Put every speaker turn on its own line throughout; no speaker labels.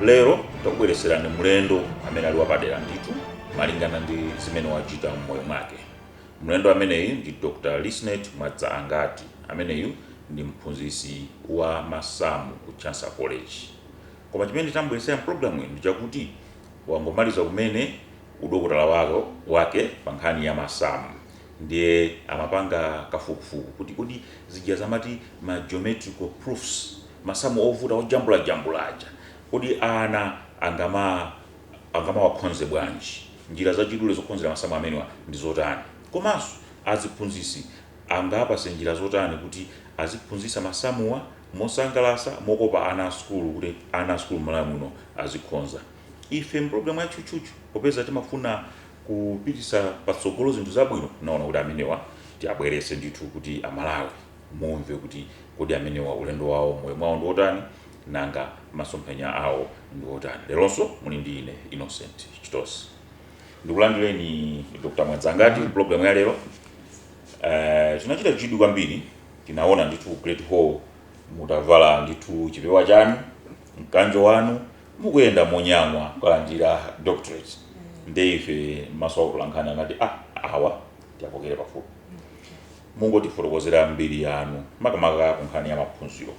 Lero takubweretserani mlendo amene ali wapadera ndithu malingana ndi zimene wachita m'moyo mwake. Mlendo ameneyu ndi Dr. Lisnet Mwadzaangati. Ameneyu ndi mphunzitsi wa masamu ku Chancellor College. Koma chimene tambweretsera mpulogalamu iyi ndi chakuti wangomaliza kumene udokotala wake pa nkhani ya masamu, ndiye amapanga kafukufuku kuti kodi zija zamati ma geometrical proofs, masamu ovuta ojambulajambula aja, kodi ana angamawakhonze bwanji? Njira zachidule zokhonzera masamu amenewa ndi zotani? Komanso aziphunzitsi angapase njira zotani kuti aziphunzitsa masamuwa mosangalatsa, mokopa ana a sukulu, kuti ana a sukulu m'Malawi muno azikhonza? Ife mpulogalamu ya Tchutchutchu, popeza timafuna kupititsa patsogolo zinthu zabwino, tinaona kuti amenewa tiabweretse ndithu kuti Amalawi mumve kuti kodi amenewa ulendo wawo moyo mwawo ndi otani, nanga masomphenya awo ndi otani. Leronso muli ndi ine, Innocent Chitosi. Ndikulandireni, Dr. Mwadzangati, program ya lero. Tinachita chidwi kwambiri, tinaona ndithu Great Hall mutavala ndithu chipewa chanu, mkanjo wanu, mukuyenda monyamwa kukalandira doctorate. Nde ife maso akulankhani anati, "Ah, awa tiyapokere pafupi." Mungotifotokozera mbiri yanu, makamaka ku nkhani ya maphunziro,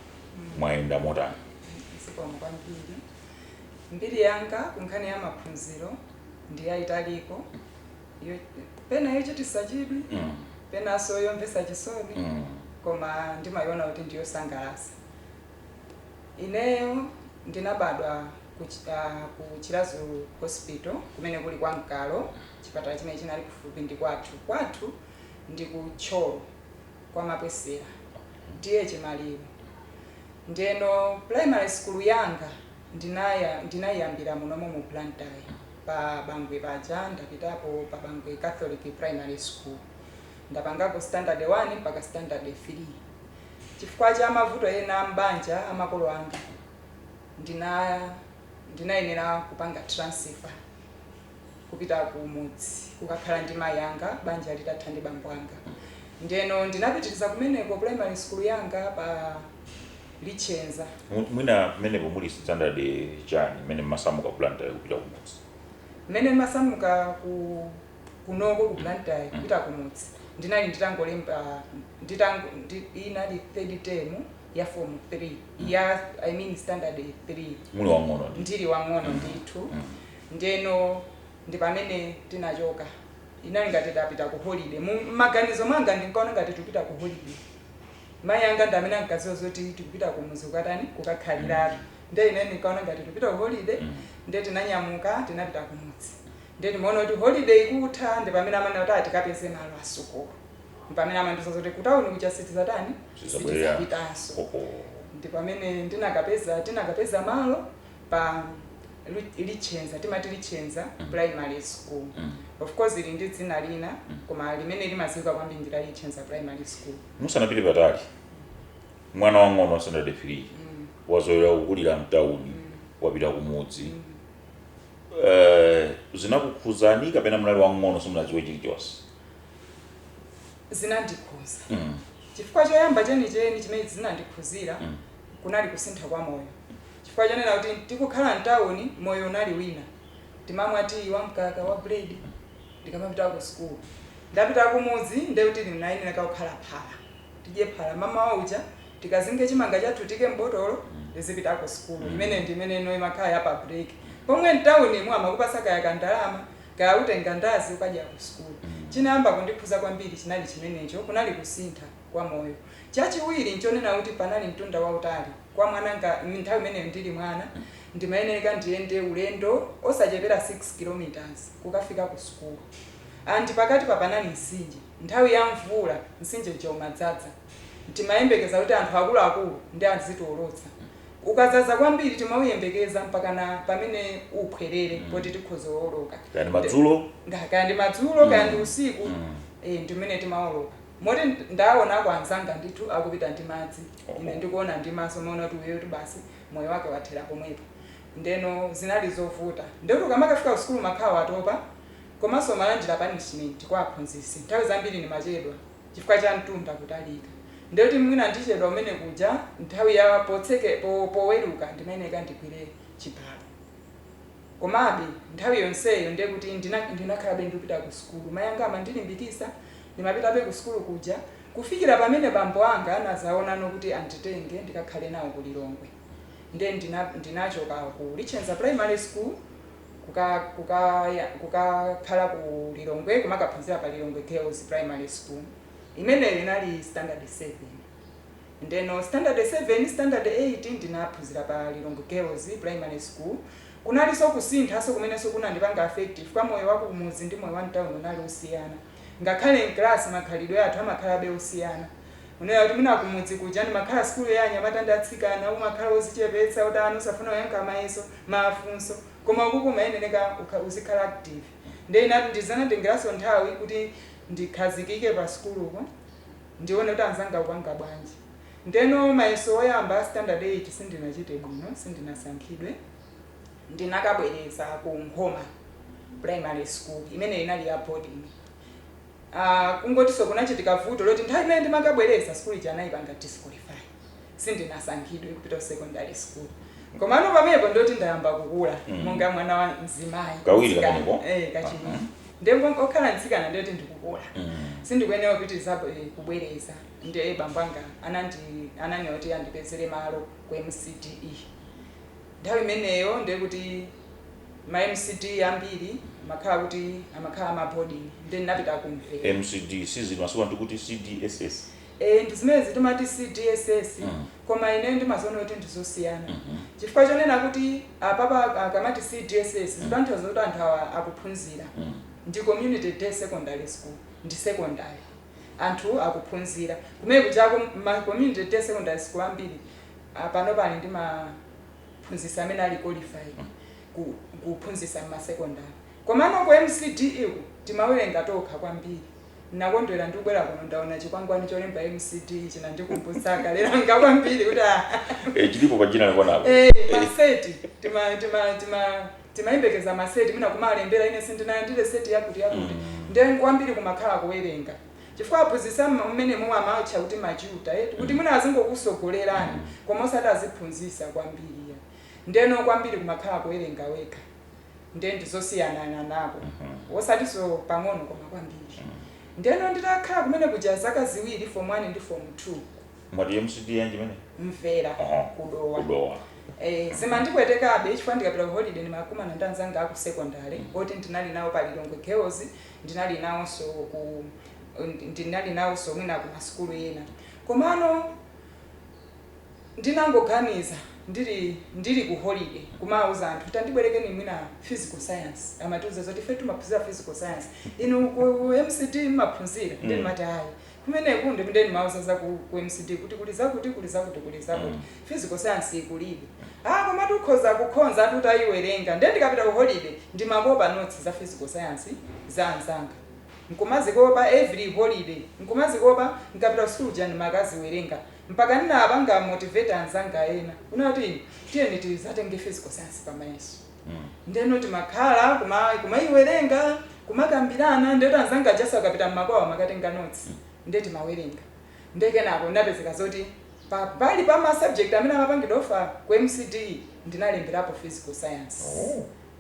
mwayenda motani?
Zikomo kwambiri. Mbiri yanga ku nkhani ya maphunziro ndi yayitaliko, pena yochititsa chidwi, penanso yomvetsa chisoni, koma ndimayiona kuti ndiyosangalatsa. Ineyo ndinabadwa ku Chiradzulu Hospital, kumene kuli kwa Mkalo, chipatala chimene chinali kufupi ndi kwathu. Kwathu ndi ku Thyolo kwa Mapwesera, T/A Chimaliro. Ndeno primary school yanga ndinayiyambira munomo mu Blantyre, pa Bangwe paja. Ndapitapo pa Bangwe Catholic Primary School, ndapangako standard 1 mpaka standard 3. Chifukwa cha mavuto ena ambanja amakolo anga, ndinayenera kupanga transfer kupita ku mudzi kukakhala ndi mayi anga, banja litatha ndi bambo anga. Ndeno ndinapitiriza kumeneko primary school yanga pa Lichenza.
Mwina pamenepo muli standard chani, mmene mmasamuka Blantyre kupita kumudzi?
Mmene ndimasamuka ku kunoko ku Blantyre kupita kumudzi, ndinali nditangolemba, inali third term ya form 3 ya, I mean, standard 3.
Muli wang'ono ndi
Ndili wang'ono ndithu. Ndeno ndi pamene tinachoka, inali ngati tapita ku holiday. M'maganizo mwanga ndinkaona ngati tikupita ku holiday. Mayi anga ndi amene ankadziwa zoti tikupita kumudzi kukatani, kukakhaliratu. Nde ine ndinkaona ngati tikupita ku holiday. Nde tinanyamuka, tinapita kumudzi. Nde timaona kuti holiday ikutha, ndi pamene amanena kuti tikapeze malo asukulu. Pamene amandiuza zoti kutawuni kuja sitizatani,
Sitizabwerera.
sitizapitanso.
Oho.
Ndi pamene tinakapeza malo pa Lichenza, timati Lichenza Primary School. Of course ili ndi dzina lina, koma limene limadziwika kwambiri ndi la Lichenza Primary School.
Musanapite patali, mwana wang'ono wa standard 3, wazoera kukulira mtawuni, wapita kumudzi, zinakukhuzani kapena munali wang'ono, simunadziwe chilichonse?
Zinandikhuza. Chifukwa choyamba chenicheni chimene zinandikhuzira kunali kusintha kwa moyo, chifukwa chonena kuti tikukhala mtawuni moyo unali wina, timamwa tiyi wa mkaka wa bread ndikamapita ku school. Ndapita kumudzi, ndekuti ndinayenera kukhala phala, tidye phala mamawa uja, tikazinge chimanga chathu, tike mbotolo, ndizipita ku school. Imene ndi imene ino imakhala ya pa break, pomwe mtawuni amakupasa kaya kandalama, kaya utenga ndazi ukadya ku school. Chinayamba kundikhuza kwambiri chinali chimenecho, kunali kusintha kwa moyo. Chachiwiri nchonena kuti panali mtunda wautali kwa mwana. Nthawi imeneyo ndili mwana, ndimayeneka ndiyende ulendo osachepera 6 kilometers kukafika ku school, and pakati pa panali mtsinje. Nthawi ya mvula mtsinje uja umadzaza, timayembekeza kuti anthu akuluakulu ndi azitiwolotsa. Ukadzaza kwambiri, timauyembekeza mpaka na pamene uphwerere poti tikhoza kuwoloka.
Kaya ndi madzulo.
Kaya ndi madzulo, kaya ndi usiku. Ndimene timawoloka, moti ndaonako anzanga ndithu akupita ndi madzi. Ine ndikuona ndi maso, maona kuti uyo basi moyo wake wathera pomwepo. Ndeno zinali zovuta. Ndekuti ukamakafika ku sukulu makhala watopa, komanso malandira punishment kwa aphunzitsi. Nthawi zambiri ndimachedwa chifukwa cha mtunda kutalika, ndekuti mwina ndichedwa umene kuja, nthawi ya potseke poweruka ndimayeneka ndigwire chibalo. Komabe nthawi yonseyo ndiye kuti ndinakhalabe ndikupita ku sukulu. Mayi anga amandilimbikisa, ndimapitabe ku sukulu kuja kufikira pamene bambo anga anazaonano kuti anditenge ndikakhale nawo ku Lilongwe. Ndiye ndinachoka ku Lichenza Primary School kukakhala ku Lilongwe, kumakaphunzira pa Lilongwe Girls Primary School. Imeneyo inali standard 7. Ndeno standard 7, standard 8 ndinaphunzira pa Lilongwe Girls Primary School. Kunalinso kusinthaso kumenenso kunandipanga affect, chifukwa moyo wa kumuzi ndi moyo wa mtawuni unali osiyana. Ngakhale mklasi makhalidwe athu amakhalabe osiyana. Unena kuti mwina kumudzi kuja ndimakhala sukulu ya anyamata ndi atsikana, umakhala ozichepetsa, utani, usafuna kuyankha mayeso, mafunso, koma ukuku umayeneneka uzikhala active. Ndiye inati ndizanatengeranso nthawi kuti ndikhazikike pa sukuluko, ndione kuti anzanga kupanga bwanji. Ndeno mayeso oyamba standard 8 sindinachite bwino, sindinasankhidwe. Ndinakabwereza ku Nkhoma Primary School imene inali ya boarding. Kungotinso kunachitika vuto loti nthawi imene ndimakabwereza, sukulu ija anayipanga disqualify, sindinasankhidwe kupita ku secondary school. Komano pamenepo ndoti ndayamba kukula monga mwana wa mzimayi.
Kawiri
mtsikana.
Kameneko?
Eh, kachiwiri. Ndipo okhala mtsikana ndiyoti ndikukula, sindikuyenera kupitirizapo kubwereza. Ndiye bambo anga ananena kuti andipezere malo ku MCDE. Nthawi imeneyo ndiye kuti ma MCD ambiri makhala kuti amakhala ama boarding. Ndiye ndinapita kumvera.
MCD sizili masiku anthu kuti CDSS.
Eh, ndi zimene timati CDSS. Koma ine ndimaziona kuti ndizosiyana, chifukwa chonena kuti apapa akamati CDSS zitanthauza kuti anthu awa akuphunzira. Ndi community day secondary school, ndi secondary, anthu akuphunzira kumene kuchako. Ma community day secondary school ambiri pano pali ndi maphunzitsi amene ali qualified kuphunzitsa ma secondary. Komano ku MCD iku timawerenga tokha kwambiri. Nakondwera ndikubwera kuno, ndaona chikwangwani cholemba MCD, chinandikumbutsa kalelanga kwambiri kuti ah,
Eh, chilipo pa jina likonapo.
Eh, maseti tima timayembekeza maseti mina kumalembera, ine sindinalandire seti yakuti yakuti. Ndiye kwambiri kumakhala kuwerenga, chifukwa aphunzitsa mmene momwe amatcha kuti ma tutor, kuti mwina azingokusogolerani koma osati aziphunzitsa kwambiri ya. Ndeno kwambiri kumakhala kuwerenga wekha. Ndiye ndizosiyanana nako, osatinso pang'ono koma kwambiri. Ndeno nditakhala kumene kuja zaka 2, form 1 ndi form 2.
Mwati MCD yanji imene?
Mvera. Kudowa.
Kudowa.
Eh, zimandipwetekabe chifukwa ndikapita ku holiday ndimakumana ndi anzanga aku secondary oti ndinali nawo pa Lilongwe Girls, ndinali nawonso mwina ku masukulu ena. Komano ndinangoganiza ndili ku holiday kumawuza anthu, tandibwerekeni mwina physical science. Amatiuza zoti ife timaphunzira physical science, inu ku MCD mmaphunzira? Ndi ndimati ayi, kumeneku ndi ndimauza za ku MCD kuti kuli zakuti, kuli zakuti, kuli zakuti. Physical science ikulibe. Ah, koma tikhoza kukhonza atuti ayiwerenga. Ndiye ndikapita ku holiday ndimakopa notes za physical science za anzanga, nkumazikopa every holiday, nkumazikopa. Nkapita ku school ja ndimakaziwerenga mpaka ndinapanga motivate anzanga ena unati tiyeni tizatenge physical science pamayeso. Ndeno timakhala kumaiwerenga, kumakambirana. Ndeto anzanga jasa akapita mmakwawo makatenga notes, nde timawerenga. Ndekenako ndapezeka zoti pali pa ma subject amene amapangidwa offer ku MCD ndinalemberapo physical science.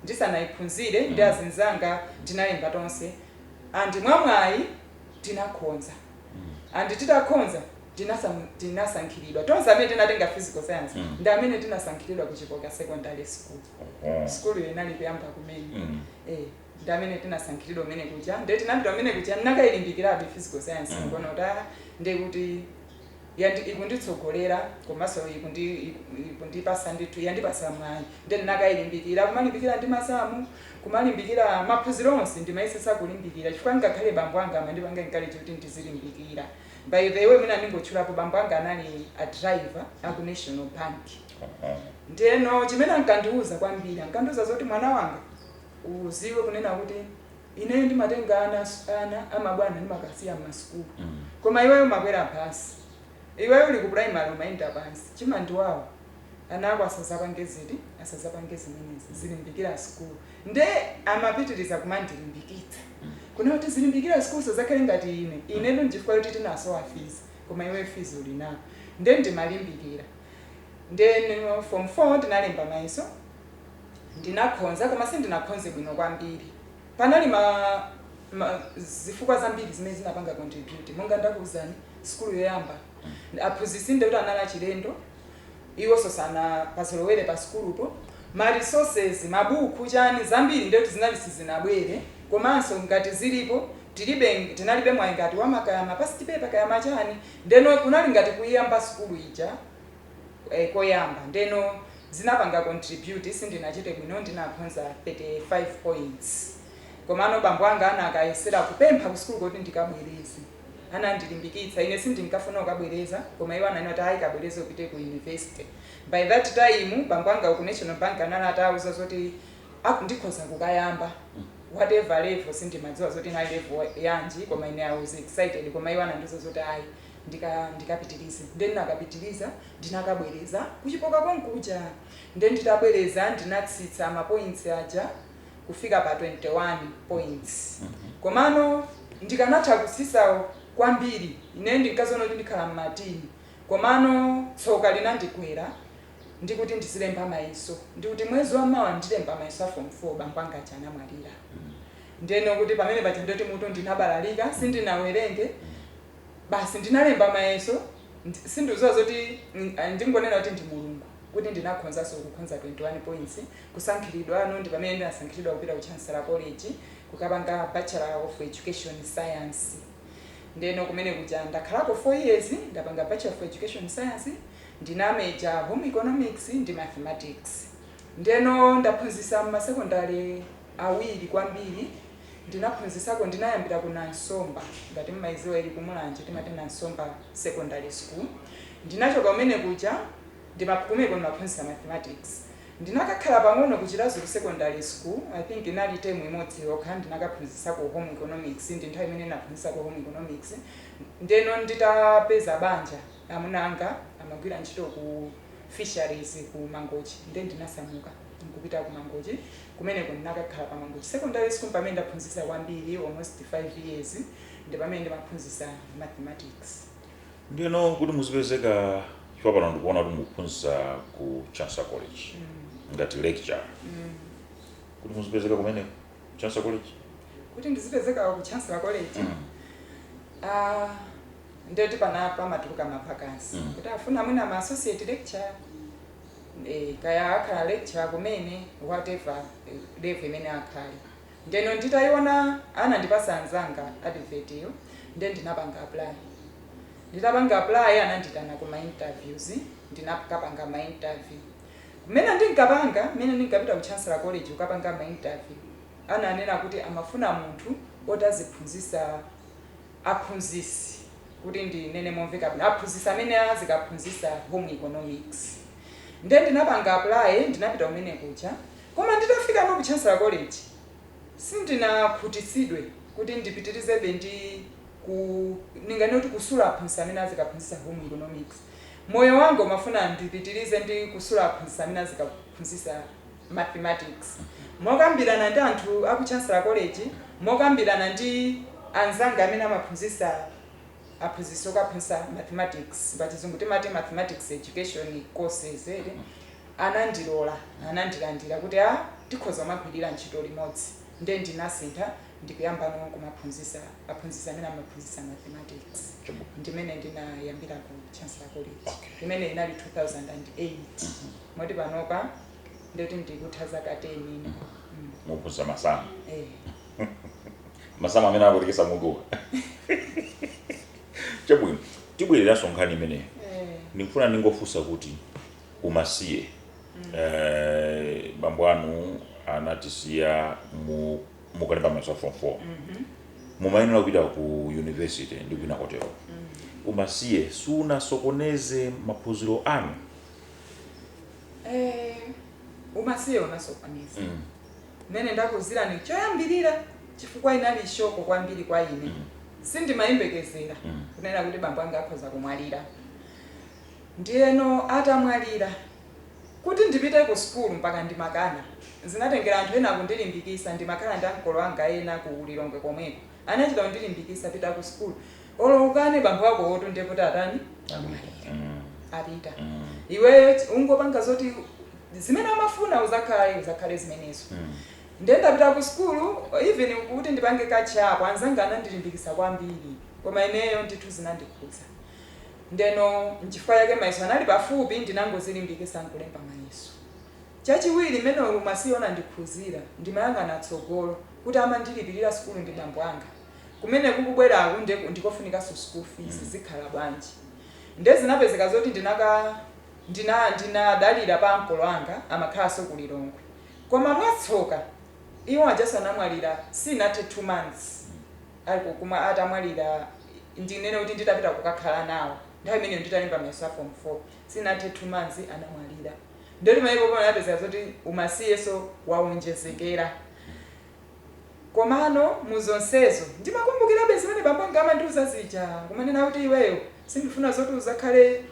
Ndisanayiphunzire, ndi azinzanga tinalemba tonse and mwamwayi tinakhonza. And titakhonza tinasankhiridwa tonse amene tinatenga physical science. Ndi amene tinasankhiridwa ku Chipoka Secondary School. Skulu yo inali kuyamba kumene. Eh, ndi amene tinasankhiridwa umene kuja. Ndiye tinapita umene kuja, ndinakayilimbikirabe physical science. Ngono kuti ah, ndiye kuti ikunditsogolera komanso ikundipasa ndithu, yandipasa mwayi. Ndiye ndinakayilimbikira, kumalimbikira ndi masamu, kumalimbikira maphunziro onse, ndimayesesa kulimbikira chifukwa ngakhale bambo anga amandipanga encourage kuti ndizilimbikira. By the way, mwina ndingotchulapo, bambo anga anali a driver aku National Bank. Ndeno chimene ankandiuza kwambiri, ankandiuza zoti mwana wanga uziwe kunena kuti ineyo ndimatenga ana amabwana ndimakasiya mmasukulu, koma iweyo umakwera basi, iweyo uli ku primary umayenda pansi. Chimandiwawa ana ako asazapange ziti, asazapange zimenezi, zilimbikira sukulu. Nde amapitiriza kumandilimbikitsa kuna kuti zilimbikira sukulu, sazakhale ngati ine. Inetu nchifukwa kuti tinasowa fees, koma iweyo fees uli nawo. Nde ndimalimbikira. Then form 4 ndinalemba mayeso. Ndinakhonza, koma sindinakhonze bwino kwambiri. Panali ma zifukwa zambiri zimene zinapanga contribute. Monga ndakuwuzani, sukulu yoyamba aphunzitsi ndekuti anali achilendo, iwonso sana pazolowere pa sukulupo. Ma resources, mabuku, chani, zambiri ndekuti zinali sizinabwere, komanso ngati zilipo tilibe, tinalibe mwayi ngati wamakaya ma past paper kaya machani. Ndeno kunali ngati kuyamba sukulu ija koyamba, ndeno zinapanga contribute, sindinachite bwino, ndinakhonza 35 points. Komano bambo anga anakayesera kupempha ku sukulu kuti ndikabwereze, anandilimbikitsa. Ine sindinkafuna kukabwereza, koma iwo ananena kuti ayi, kabwereze upite ku university. By that time bambo anga ku National Bank anali atauza zoti ndikhoza kukayamba whatever level. Sindimadziwa zoti inali level yanji, koma ine I was excited. Koma iwo anandiuza zoti ayi, ndikapitirize. Nde ndinakapitiriza, ndinakabwereza kuchipoka konkuja. Nde nditabwereza ndinatsitsa ma points aja kufika pa 21 points. Komano ndikanatha kutsitsa kwambiri, ine ndinkaziona kuti ndikhala mma teen. Komano tsoka linandigwera ndikuti ndizilemba mayeso, ndikuti mwezi wa mawa ndilemba mayeso a form 4, bambo anga aja anamwalira. Ndeno kuti pamene paja ndoti mutu ndinabalalika, sindinawerenge basi, ndinalemba mayeso. Sindiuziwa zoti ndingonena kuti ndi Mulungu kuti ndinakhonzanso kukhonza 21 points, kusankhiridwa. Ano ndi pamene ndinasankhiridwa kupita ku Chancellor College kukapanga Bachelor of Education Science. Ndeno kumene kuja ndakhalako 4 years, ndapanga Bachelor of Education Science, ndina major home economics ndi mathematics. Ndeno ndaphunzitsa mmasekondari awiri kwambiri. Ndinaphunzitsako, ndinayambira ku Nansomba, ngati mmaiziwa, ili kumulanje, timati Nansomba Secondary School. Ndinachoka kumene kuja, kumeko ndimaphunzitsa mathematics. Ndinakakhala pang'ono ku Chiradzulu Secondary School, I think inali term imodzi yokha, ndinakaphunzitsako home economics. Ndi nthawi imene ndinaphunzitsako home economics. Ndeno nditapeza banja, amuna anga amagwira ntchito ku fisheries ku Mangochi, nde ndinasamuka nkupita ku Mangochi. Kumeneko ndinakakhala pa Mangochi Secondary School, pamene ndaphunzitsa kwambiri, almost 5 years, ndi pamene ndimaphunzitsa mathematics.
Ndiyeno kuti muzipezeka, chifukwa pano ndikuona kuti mukuphunzitsa ku Chancellor College ngati lecturer, kuti muzipezeka kumene Chancellor College?
Kuti ndizipezeka ku Chancellor College, ah, ndeti pana pamatuluka ma vacancy kuti afuna mwina ma associate lecturer, kaya akhala lecturer kumene, whatever level imene akhale. Ndeno nditayiona, anandipasa anzanga advert iyo, nde ndinapanga apply. Nditapanga apply ananditana ku ma interviews, ndinakapanga ma interview. Kumene ndinkapanga, mmene ndinkapita ku Chancellor College kukapanga ma interview, ananena kuti amafuna munthu oti aziphunzitsa aphunzisi, kuti ndinene momveka bwino, aphunzisi amene azikaphunzitsa home economics. Nde ndinapanga apply, ndinapita kumene kuja. Koma nditafika no ku Chancellor College sindinakhutitsidwe kuti ndipitirizebe ndi ku ningane kuti kusula aphunzitsi amene azikaphunzitsa home economics. Moyo wanga umafuna ndipitirize ndi kusula aphunzitsi amene azikaphunzitsa mathematics. Mokambirana ndi anthu aku Chancellor College, mokambirana ndi anzanga amene amaphunzitsa, aphunzitsi okaphunzitsa mathematics, pachizungu timati mathematics education courses ere, anandilola, anandilandira kuti a tikhoza kumagwirira ntchito limodzi. Nde ndinasintha, ndikuyambano kumaphunzitsa aphunzitsi amene amaphunzitsa mathematics. Ndimene ndinayambira ku Chancellor College. Imene inali 2008, moti panopa ndeti ndikutha zaka 10 ino.
Muphunzitsa masamu?
Eh.
Masamu amene akutikisa mutuwa. Chabwino, tibwereranso nkhani imeneyi. Ndikufuna ndingofunsa kuti umasiye, bambo anu anatisiya mukalemba mayeso a form 4, mumayenera kupita ku university ndi kwina kotero. Umasiye sunasokoneze maphunziro anu?
Umasiye unasokoneza mmene ndakuuzirani choyambirira, chifukwa inali shock kwambiri kwa ine. Sindimayembekezera kunena kuti bambo anga akhoza kumwalira. Ndiyeno atamwalira, kuti ndipite ku sukulu mpaka ndimakana. Zinatengera anthu ena kundilimbikisa. Ndimakhala ndi ankolo anga ena ku Lilongwe komweko, anachita kundilimbikisa, "Pita ku sukulu, olo ukane, bambo ako otu ndiye kuti atani? Amwalira, apita. Iweyo ungopanga zoti Zimene amafuna uzakhale zimenezo. Ndiye ndapita ku sukulu, even kuti ndipange catch-up, anzanga anandilimbikisa kwambiri, koma ineyo ndithu zinandikhudza. Ndeno nchifukwa chake mayeso anali pafupi, ndinangozilimbikisa nkulemba mayeso. Chachiwiri, mmene umasiye unandikhuzira, ndimayang'ana tsogolo kuti amandilipirira sukulu ndi bambo anga. Kumene kukubweraku ndikofunikanso school fees, zikhala bwanji? Nde zinapezeka zoti ndinaka ndina ndinadalira pa ankolo anga, amakhalanso ku Lilongwe. Koma mwatsoka iwo ajaso anamwalira sinathe 2 months ali kumwa atamwalira. Ndinene kuti nditapita kukakhala nawo nthawi imeneyo, nditalemba mayeso a form 4, sinathe 2 months anamwalira. Ndoti maiko panapezeka zoti umasiyeso waonjezekera. Komano muzonsezo ndimakumbukirabe zimene bambo anga amandiuza zija, kumanena kuti, "Iweyo sindifuna zoti uzakhale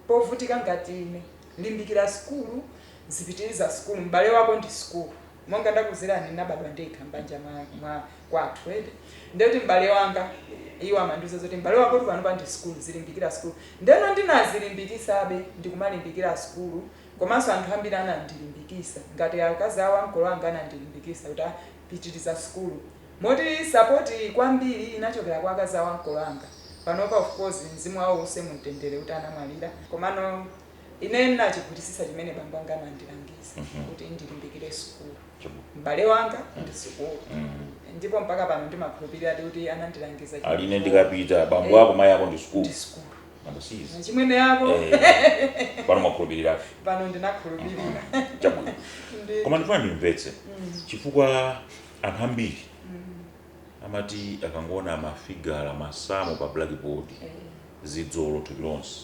povutika ngati ine. Limbikira sukulu, zipitiriza sukulu, m'bale wako ndi sukulu." Monga ndakuzirani, ndinabadwa ndekha mbanja mwa kwathu ede. Ndeti m'bale wanga, iwo amandiuza zoti, "M'bale wako pano pa ndi sukulu, zilimbikira sukulu." Ndeno ndinazilimbikisabe, ndikumalimbikira sukulu. Komanso anthu ambiri anandilimbikisa, ngati akazi awo ankolo anga anandilimbikisa kuti, "Ah, pitiriza sukulu." Moti support kwambiri inachokera kwa akazi awo ankolo anga. Panopa, of course, mzimu wawo use mumtendere kuti anamwalira, komano ine ndinachigwirisisa chimene bambo anga anandilangiza kuti ndilimbikire sukulu, m'bale wanga ndi sukulu. Ndipo mpaka pano ndimakhulupirira kuti anandilangiza.
Aline, ndikapita bambo ako, mayi ako ndi sukulu.
Ndi sukulu.
Namba sizi.
Chimwene yako.
Pano mwakhulupirirafe.
Pano ndinakhulupirira.
Chabwino. Koma ndifuna ndimvetse, chifukwa anthu ambiri amati akangoona mafigala, masamu pa blackboard, zidzolo thupi lonse.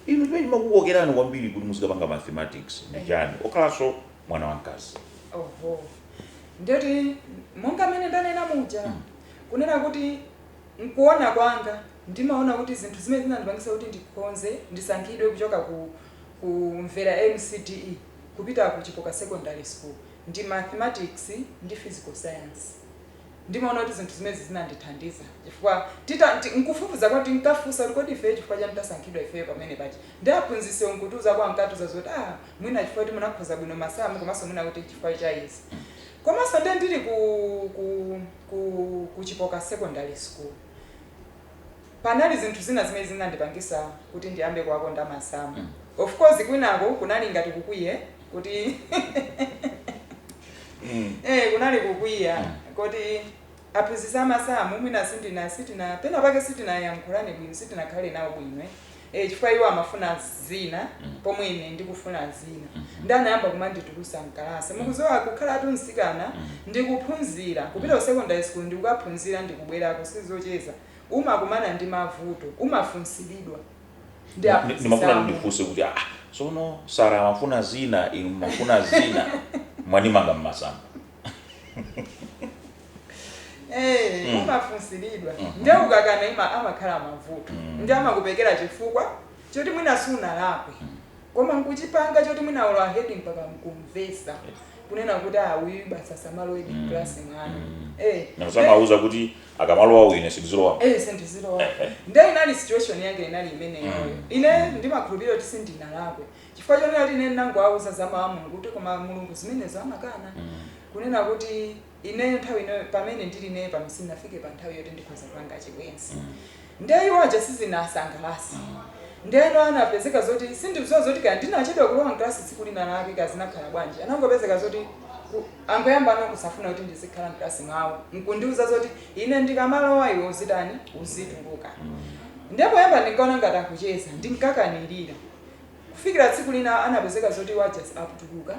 Inu, chimene chimakukokerani kwambiri kuti muzikapanga mathematics ndi chani, okhalanso mwana wamkazi?
Oho, ndeti monga mmene ndanena muja, kunena kuti nkuona kwanga ndimaona kuti zinthu zimene zinandipangisa kuti ndikhonze, ndisankhidwe kuchoka ku kumvera MCDE kupita ku Chipoka Secondary School ndi mathematics ndi physical science. Ndimaona kuti zinthu zimene zinandithandiza, chifukwa nkufufuza kwati nkafunsa kuti, "Kodi ifeyo chifukwa chani tasankhidwa ifeyo pamene pachi?" Ndi aphunzitsi nkutiuza kwa nkatiuza zoti, "Ah, mwina chifukwa kuti munakhoza bwino masamu, komanso mwina kuti chifukwa cha izi." Komanso nde ndili ku Chipoka Secondary School, panali zinthu zina zimene zinandipangisa kuti ndiyambe kuwakonda masamu. Of course, kwinako kunali ngati kukwiye kuti kunali kukwiya kuti aphunzitsi amasamu mwina sindina sitina pena pake sitinayankhulane bwino, sitinakhale nawo bwino, chifukwa iwo amafuna zina pomwe ine ndikufuna zina. Ndi anayamba kumanditulusa mkalasi. Mukuziwa kukhala tu mtsikana ndikuphunzira, kupita ku secondary school ndikukaphunzira, ndikubwerako, sizocheza. Umakumana ndi mavuto, umafunsiridwa ndi aphunzitsi
Ndimafuna
amu.
Ndifunse kuti, ah, sono Sara amafuna zina, inu mumafuna zina, mwanimanga mmasamu.
Umafunsiridwa, ndiye ukakana ima amakhala mavuto. Ndi amakupekera chifukwa choti mwina sunalakwe, koma nkuchipanga choti mwina ulo a head mpaka nkumvesa kunena kuti, "Ah, uyu basa samaloedi class mwana."
Nakusamauza kuti akamalowa ine sindizilowa.
Sindizilowa. Ndiye inali situation yake inali imeneyoyo. Ine ndimakhulupirira kuti sindinalakwe, chifukwa chonena kuti ine ndinangowauza za mawu a Mulungu, kuti koma Mulungu zimenezo amakana, kunena kuti ineyo nthawi ino pamene ndili naye pano sindinafike pa nthawi yoti ndikhoza kupanga chibwenzi. Ndiye iwo aja sizinasangalasa. Ndeno anapezeka zoti sindizowa zoti kaya ndinachedwa kulowa mklasi tsiku lina lake, kazinakhala bwanji, anangopezeka zoti angoyamba ano kusafuna kuti ndizikhala mklasi mwawo, nkundiuza zoti ine ndikamalowa iwe uzitani? Uzituluka. Ndipo yamba ndinkaona ngati akucheza, ndinkakanirira kufikira tsiku lina anapezeka zoti waja akutuluka,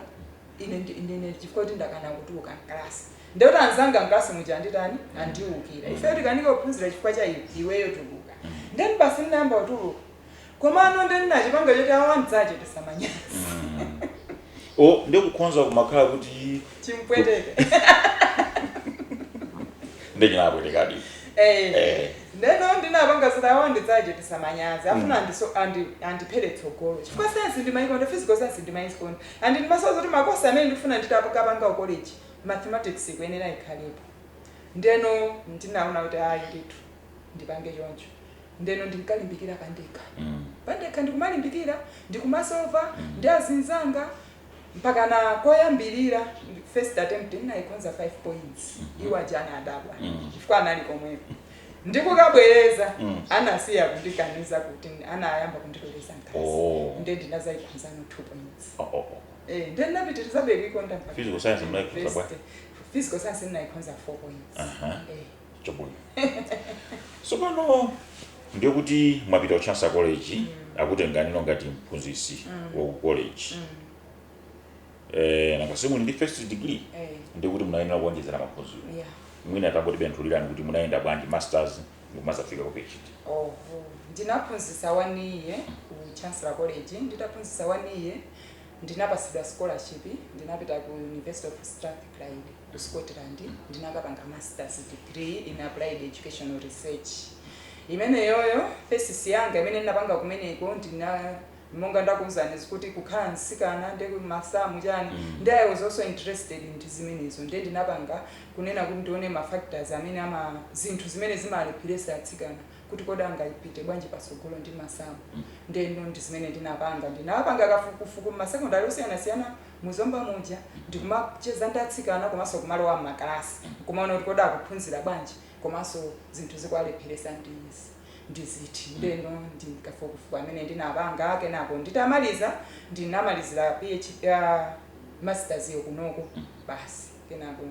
ine ndine chifukwa kuti ndakana kutuluka mklasi. Ndekuti anzanga mklasi muja anditani? Andiwukira. "Ifeyo tikanika kuphunzira chifukwa cha iwe, iweyo tuluka." Then basi ndinayamba kutuluka. Komano ndi ndinachipanga choti awandzache tisamanyazi.
O, ndikukhonza kumakhala kuti
Chimpweteke.
Ndechinapwetekadi.
Ndeno ndinapanga zoti awandidzache tisamanyazi, afuna andiphere tsogolo, chifukwa science ndimayikonda, physical science ndimayikonda, and ndimasowa zoti ma course amene ndifuna nditapanga ku college, mathematics ikuyenera ikhalepo. Ndeno ndinaona kuti ayi ndithu, ndipange choncho. Ndeno ndinkalimbikira pandekha, pandekha, ndikumalimbikira, ndikumasova ndi azinzanga. Mpaka na koyambirira, first attempt, ndinayikhonza 5 points. Iwo aja anadabwa chifukwa anali komweko. Ndikukabwereza, anasiya kundikaniza kuti anayamba kundiloleza mkalasi. Nde ndinazayikhonzano 2 points.
Oh.
Nde ndinapitirizabe kuikonda mpaka
Physical science munayikhonza bwa?
university. Physical science ndinayikhonza 4 points.
Chabwino, tsopano ndiye kuti mwapita ku Chancellor College, akutenganino ngati mphunzitsi wa ku college. Nanga simuli ndi first degree?
Eh.
Ndiye kuti munayenera kuonjezera maphunziro.
Yeah.
Mwina tangotibenthulirani kuti munayenda bwanji masters ndikumazafika ku PhD.
Oho, ndinaphunzitsa one year ku Chancellor College. Nditaphunzitsa one year, ndinapasidwa scholarship, ndinapita ku University of Strathclyde ku Scotland. Ndinakapanga masters degree in applied educational research. Imeneyoyo thesis yanga imene ndinapanga kumeneko, ndina monga ndakuwuzani kuti kukhala mtsikana ndi masamu chani, ndi I was also interested ndi zimenezo. Ndiye ndinapanga kunena kuti ndione ma factors amene ama zinthu zimene zimalepheresa atsikana kuti kodi angayipite bwanji pasogolo ndi masamu. Ndeno ndi zimene ndinapanga. Ndinapanga kafukufuku mmasekondari osiyanasiyana muzomba muja, ndikumacheza ndi atsikana komanso kumalowa mmakalasi, kumaona kuti kodi akuphunzira bwanji komanso zinthu zikuwalepheresa ndizi ndiziti. Ndeno ndikafukufuku amene ndinapanga. Kenako nditamaliza, ndinamalizira PhD, masters yo kunoko basi. Kenako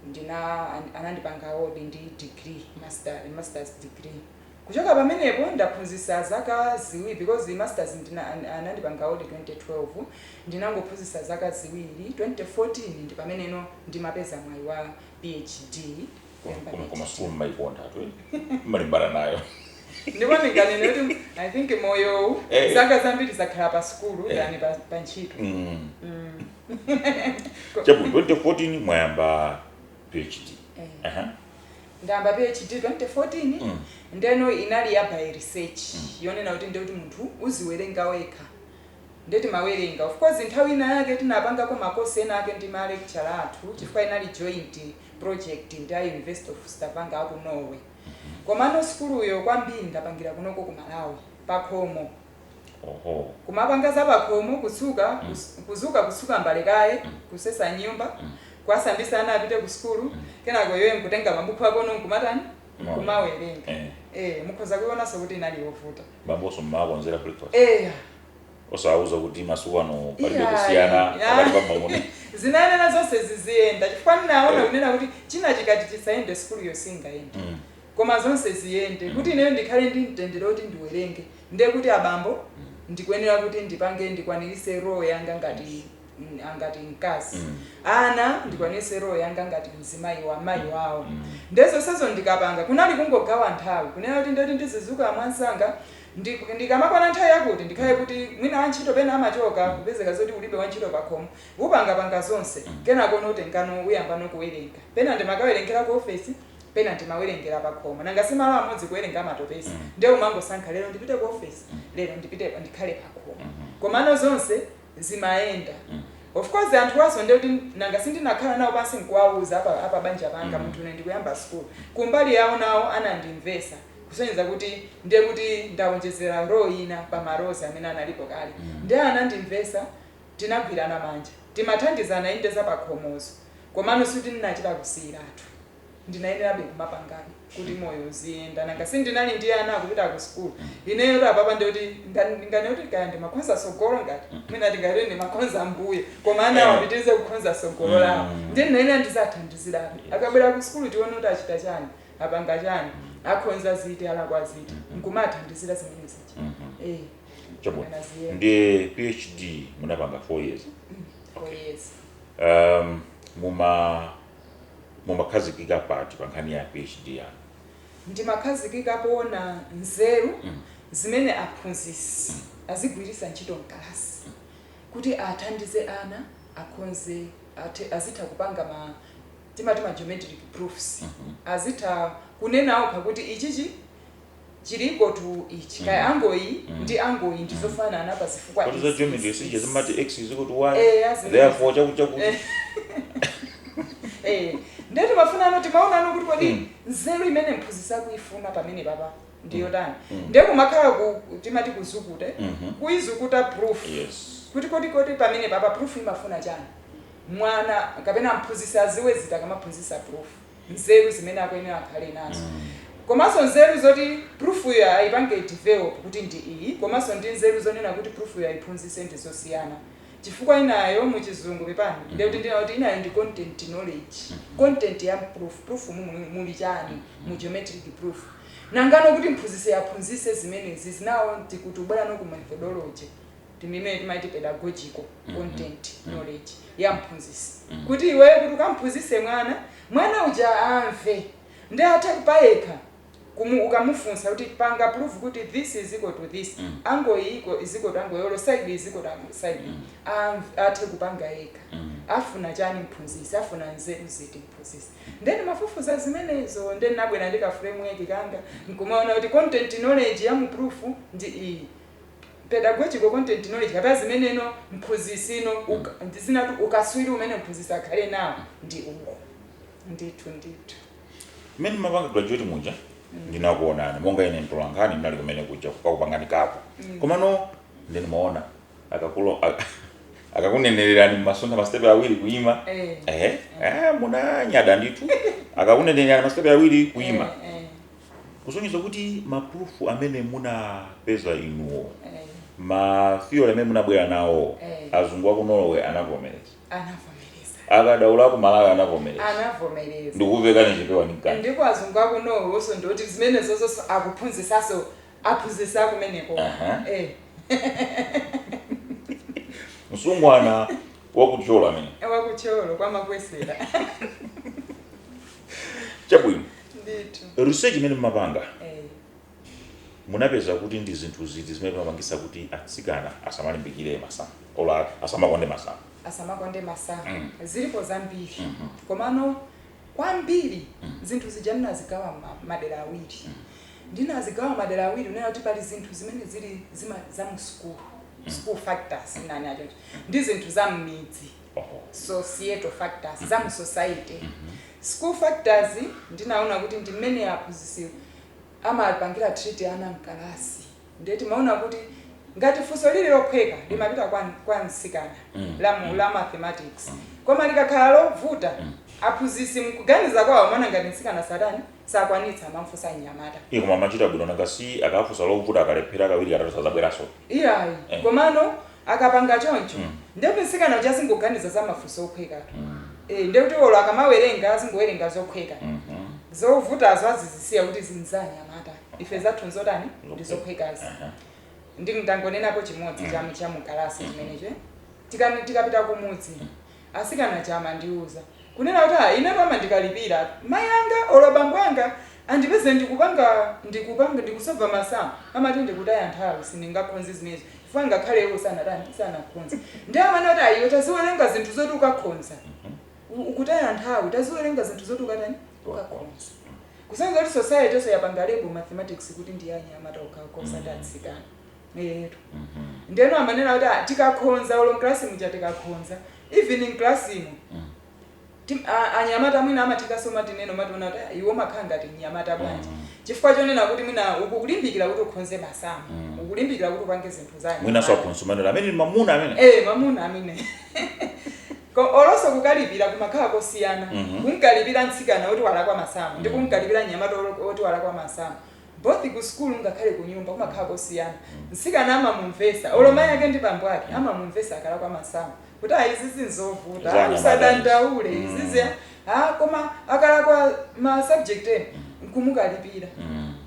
ndina anandipanga award ndi degree, masters degree. Kuchoka pamenepo ndaphunzitsa zaka 2, because masters ndina anandipanga award 2012. Ndinangophunzitsa zaka 2. 2014 ndi pameneno ndimapeza mwayi wa PhD, kuyamba
Koma
PhD.
Sukulu mmayikonda tu, mmalimbana nayo.
Ndipo ndinganene kuti I think moyowu, zaka zambiri zakhala pa sukulu than pa ntchito.
Chabwino, 2014 mwayamba PhD.
Ndayamba PhD 2014. Ndeno inali ya by research, yonena kuti ndekuti munthu uziwerenga wekha. Ndeti mawerenga, of course nthawi ina yake tinapangako makosi ena ake ndi ma lecturer athu, chifukwa inali joint project ndi a University of Stavanger aku Norway. Komano sukuluyo kwambiri ndapangira kunoko ku Malawi, pakhomo. Kumapanga za pakhomo, kutsuka, kuzuka, kutsuka mbale kaye, kusesa nyumba, kuwasambisa ana apite ku sukulu, kenako iwe nkutenga mabuku akono nkumatani? Nkumawerenga. Mukhoza kuionanso kuti inali yovuta.
Bambonso mmakonzera breakfast?
Eh.
Osawauza kuti masiku ano palibe
Iya,
kusiyana
iya.
pakati pa mwamuna?
Zinayenera zonse ziziyenda, chifukwa ndinaona kunena kuti china chikati chisayende, sukuluyo singayende. Koma zonse ziyende kuti ineyo ndikhale ndi mtendere kuti ndiwerenge, ndiye kuti abambo ndikuyenera kuti ndipange, ndikwanirise role yanga ngati ngati mkazi, ana ndikwanirise role yanga ngati mzimayi wa mayi wawo. Ndezonsezo ndikapanga, kunali kungogawa nthawi, kunena kuti ndeti ndizizuka mwansanga, ndikamakwana nthawi yakuti ndikhale kuti mwina wantchito pena amachoka, kupezeka zoti ulibe wantchito pakhomo, upangapanga zonse, kenako notengano uyamba nokuwerenga. Pena ndimakawerengera ku ofesi, pena ndimawerengera pakhomo. Nanga si malo amodzi kuwerenga amatopesa? Ndiye umangosankha, lero ndipite ku ofesi, lero ndipite ndikhale pakhomo. Komano zonse zimayenda. Of course anthu waso ndekuti nanga sindinakhala nawo pansi nkuwauza apa banja panga, munthu ine ndikuyamba school. Kumbali yawo nawo anandimvesa, kusonyeza kuti ndiye kuti ndawonjezera role ina pa ma roles amene analipo kale. Ndiye anandimvesa, tinagwirana manja, timathandizana inde za pakhomozo, komano sikuti ndinachita kusiyiratu, ndinayenerabe kumapangana kuti moyo uziyenda. Nanga sindinali ndi ana akupita ku sukulu, ineyo apapa ndikuti ngane kuti kaya ndimakhonza sogolo, ngati mwina ndingati ndimakhonza mbuye, koma ana awapitirize kukhonza sogolo lawo. Ndiye ndinayenera ndizathandizirabe, akabwera ku sukulu tione kuti achita chani, apanga chani, akhonza ziti, alakwa ziti, nkumathandizira zimene zija.
Chabwino.
Anaziye.
Ndiye PhD munapanga 4 years?
4 years.
Mumakhazikika pati pa nkhani ya PhD yanu?
Ndimakhazikika poona nzeru zimene aphunzitsi azigwiritsa ntchito mkalasi kuti athandize ana akhonze azitha kupanga ma timati ma geometric proofs, azitha kunena okha kuti ichichi chiliko tu ichi, kaya angle iyi ndi angle iyi ndizofanana pa zifukwa
Kodi za
izi,
geometry
izi,
sije
izi.
zimati x is equal to y, therefore chakuti chakuti?
Ndiye timafunano, timaonano kuti kodi nzeru imene mphunzitsi akuifuna pamene papa ndiyotani. Ndiye kumakhala ku timati kuzukute, kuizukuta proof. Kuti kodi pamene papa proof imafuna chani? Mwana kapena mphunzitsi aziwe ziti akamaphunzitsa proof, nzeru zimene akuyenera akhale nazo, komanso nzeru zoti proof yo ayipange develop kuti ndi iyi, komanso ndi nzeru zonena kuti proof yo ayiphunzitse ndi zosiyana, chifukwa inayo muchizungu, pepani, ndekuti ndina kuti inayo ndi content knowledge, content ya proof. Proof muli chani mu geometric proof? Nangano kuti mphunzitsi aphunzitse zimenezi zinawo, tikuti ubwera no ku methodology, timimene timaiti pedagogical content knowledge ya mphunzitsi, kuti iweyo kuti ukamphunzitse mwana, mwana uja amve ndi athe payekha ukamufunsa kuti panga proof kuti this is equal to this, angle equal is equal to angle yolo, side is equal to side, athe kupanga yekha. Afuna chani mphunzitsi? Afuna nzeru ziti mphunzitsi? Then mafufuza zimenezo, then nabwera ndi ka framework kanga nkumaona kuti content knowledge ya mu proof ndi iyi, pedagogical content knowledge kapena zimeneno mphunzitsino zinatu ukaswiri umene mphunzitsi akhale nawo ndi uwo. Ndithu, ndithu.
Mmene mapanga graduate muja ndinakuonani monga ine mtolankhani, ndinali kumene kuja kukakupangani kapo, komano ndinimaona akakulo akakunenererani mmasunda masitepe awiri kuyima. Eh, munanyada ndithu akakunenererani masitepe awiri kuyima, kusonyeza kuti ma proof amene munapeza inuwo, ma theory amene munabwera nawo, azungu aku Norway anavomereza?
Anavomereza.
Akadaulo aku Malawi anavomereza?
Anavomereza.
Ndikuvekani chipewa ndi mkati.
Ndipo azungu aku Norway so ndoti zimene zozonso akuphunzisaso, aphunzisa kumeneko.
Msungwana wakuchola amene.
Wakucholo kwamakwesera.
Chabwino.
Ndithu.
Research imene mumapanga, munapeza kuti ndi zinthu ziti zimene zimapangisa kuti atsikana asamalimbikire masamu ola asamakonde masamu?
Asamakonde masamu? Zilipo zambiri, komano kwambiri zinthu zija ndinazigawa madera awiri. Ndinazigawa madera awiri unena kuti pali zinthu zimene zili zima za mu school, school factors nani achocho, ndi zinthu za mmidzi, societal factors, za mu society. School factors ndinaona kuti ndi mmene aphunzitsi amapangira treat ana mkalasi. Ndiye timaona kuti ngati funso lili lophweka limapita kwa mtsikana, la mathematics, koma likakhala lovuta, aphunzitsi mkuganiza kwawo maona ngati mtsikana satani sakwanitsa, amamfunsa mnyamata.
Iye koma amachita bwino, nanga si akafunsa lovuta akalephera kawiri katatu sazabweranso?
Iyayi. Komano akapanga choncho, ndekuti mtsikana uja azingoganiza za mafunso ophwekatu. Ndekuti olo akamawerenga azingowerenga zophweka, zovutazo azizisiya kuti zinzanyamata, ife zathu nzotani? Ndi zophwekazi. Ndi ndangonenapo chimodzi cha mukalasi chimenecho. Tikapita kumudzi, asikana chama ndiuza kunena kuti, "Ah, ine pama ndikalipira mayi anga olo bambo anga andipeze ndikupanga ndikusova masamu, amati ndikutaya nthawi, sindingakhonze zimenezo chifukwa ngakhale iwo sanatani, sanakhonze." Ndi amene kuti ayiwe taziwerenga zinthu zoti ukakhonza. Ukutaya nthawi, taziwerenga zinthu zoti ukatani, ukakhonza. Kusenza kuti society yonse yapanga label mathematics kuti ndi anyamata okhaokha, osati atsikana etu. Ndeno amanena kuti, "Ah, tikakhonza olo mklasi muja, tikakhonza even in class imo, anyamata mwina amathekaso matineno mationa kuti, 'Ah, iwo makhala ngati mnyamata bwanji?' Chifukwa chonena kuti mwina ukukulimbikira kuti ukhonze masamu, ukulimbikira kuti upange zinthu za
Mwinanso
anyamata.
Aphunzitsi manena amene ni mamuna amene.
Eh, mamuna amene. Olonso kukalipira kumakhala kosiyana. Kunkalipira mtsikana oti walakwa masamu ndi kunkalipira mnyamata oti walakwa masamu, both ku skulu ngakhale ku nyumba, kumakhala kosiyana. Mtsikana amamumvesa, olo mayi ake ndi bambo ake amamumvesa akalakwa masamu kuti, "Ah, izi zinzovuta."
Za anyamata.
Usadandaule, izizi. Ah, koma akalakwa ma subject ena nkumukalipira,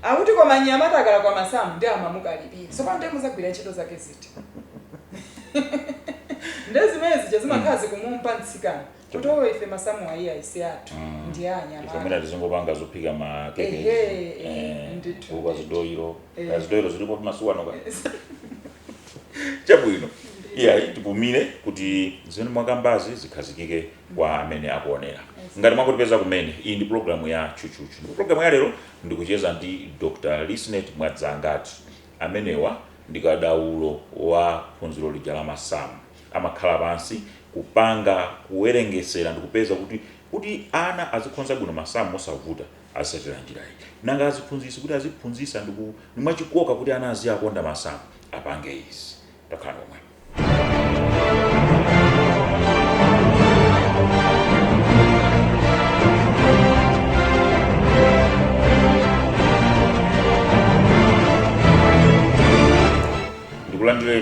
akuti koma mnyamata akalakwa masamu ndi amamukalipira. So pano ndiye muzagwira ntchito zake ziti? Ndezimene zija zimakhala zikumumpa mtsikana kuti owo ife masamu ayi aisi athu, ndi
Ife
anyamata.
mwina tizingopanga zophika ma keke.
Ehe, ehe, ndithu.
Kuka zidoiro.
Eh.
Zidoiro zilipo masiku ano ka. Chabwino, iyayi, tipumire kuti zimene mwakambazi zikhazikike kwa amene akuonera. Ngati mwakutipeza kumene, iyi ndi programu ya Tchutchutchu, ndipo programu ya lero ndikucheza ndi Dr. Lisnet Mwadzangati. Amenewa ndi kadaulo wa phunziro lija la masamu. Amakhala pansi kupanga kuwerengesera ndikupeza kuti ana azikhonza bwino masamu mosavuta azisatira njira iyi, nanga aziphunzitsi kuti aziphunzitsa ndiku mwachikoka kuti ana aziyakonda masamu apange izi. Takhala omwe.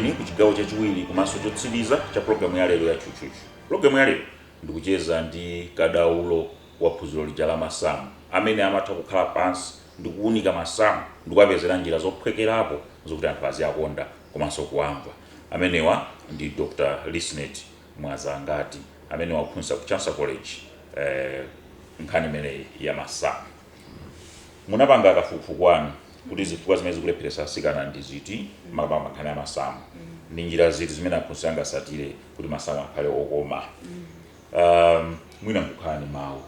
Ndikulandireni ku chigawo chachiwiri komanso chotsiriza cha programu ya lero ya Tchutchutchu. Programu ya lero ndikucheza ndi kadaulo wa phunziro lija la masamu amene amatha kukhala pansi ndikuwunika masamu ndikuwapezera njira zophwekerapo zokuti anthu aziyakonda komanso kuwamva. Amenewa ndi Dr. Lisnet Mwazangati amene waphunzitsa ku Chancellor College nkhani imeneyi ya masamu. Munapanga kafukufuku wanu kuti zifukwa zimene zikulepheretsa atsikana ndi ziti, makamaka nkhani ya masamu, ndi njira ziti zimene aphunzitsi angatsatire kuti masamu akhale okoma. Mwina nkukhala ni mawu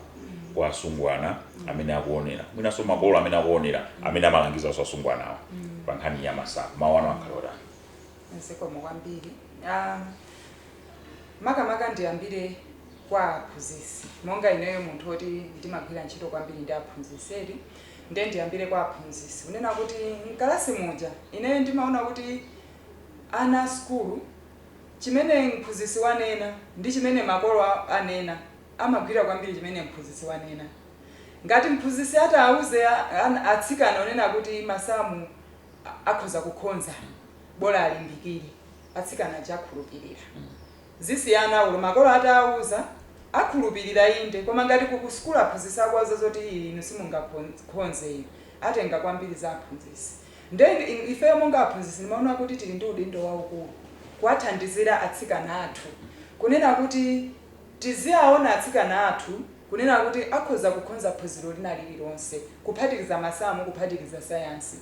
kwa asungwana amene akuonera, mwinanso makolo amene akuonera amene amalangizanso asungwanawa pa nkhani ya masamu, mawu anu akhale otani?
Zikomo kwambiri. Makamaka ndiyambire kwa aphunzitsi, monga ineyo munthu woti ndimagwira ntchito kwambiri ndi aphunzitsi eti, ndiye ndiyambire kwa aphunzitsi kunena kuti mkalasi muja ineyo ndimaona kuti ana a sukulu, chimene mphunzitsi wanena ndi chimene makolo anena, amagwira kwambiri chimene mphunzitsi wanena. Ngati mphunzitsi atauze atsikana onena kuti masamu akhoza kukhonza, bola alimbikire, atsikana aja akhulupirira. Zisiyana ulo makolo atauza, akhulupirira inde, koma ngati kukusukulu aphunzitsi akuwauza zoti inu simungakhonze, inu atenga kwambiri za aphunzitsi. Then ifeyo monga aphunzitsi ndimaona kuti tili ndi udindo waukulu kuwathandizira atsikana athu, kunena kuti tiziyaona atsikana athu kunena kuti akhoza kukhonza phunziro lina lililonse, kuphatikiza masamu, kuphatikiza sayansi.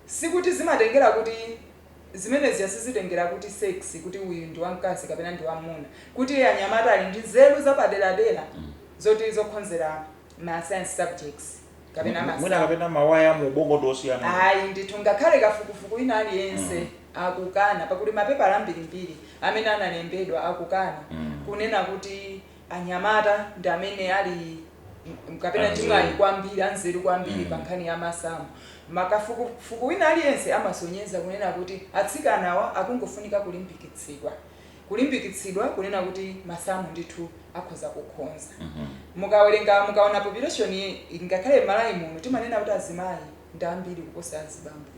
Sikuti zimatengera kuti zimenezi, sizitengera kuti sex, kuti uyu ndi wamkazi kapena ndi wamuna, kuti anyamata ali ndi nzeru zapaderadera zoti zokhonzera ma science subjects kapena
Mwina
masamu.
Kapena mawaya mu ubongo ndi osiyana.
Ayi ndithu, ngakhale kafukufuku ina aliyense akukana, pakuti mapepala ambirimbiri amene analembedwa akukana kunena kuti anyamata ndi amene ali kapena
Anzeru.
timwayi kwambiri, anzeru kwambiri pa nkhani ya masamu. Makafukufuku wina aliyense amasonyeza kunena kuti atsikanawa akungofunika kulimbikitsidwa, kulimbikitsidwa kunena kuti masamu ndithu akhoza kukhonza. Mukawerenga, mukaona population, ngakhale Malawi muno timanena kuti azimayi ndi ambiri kuposa azibambo.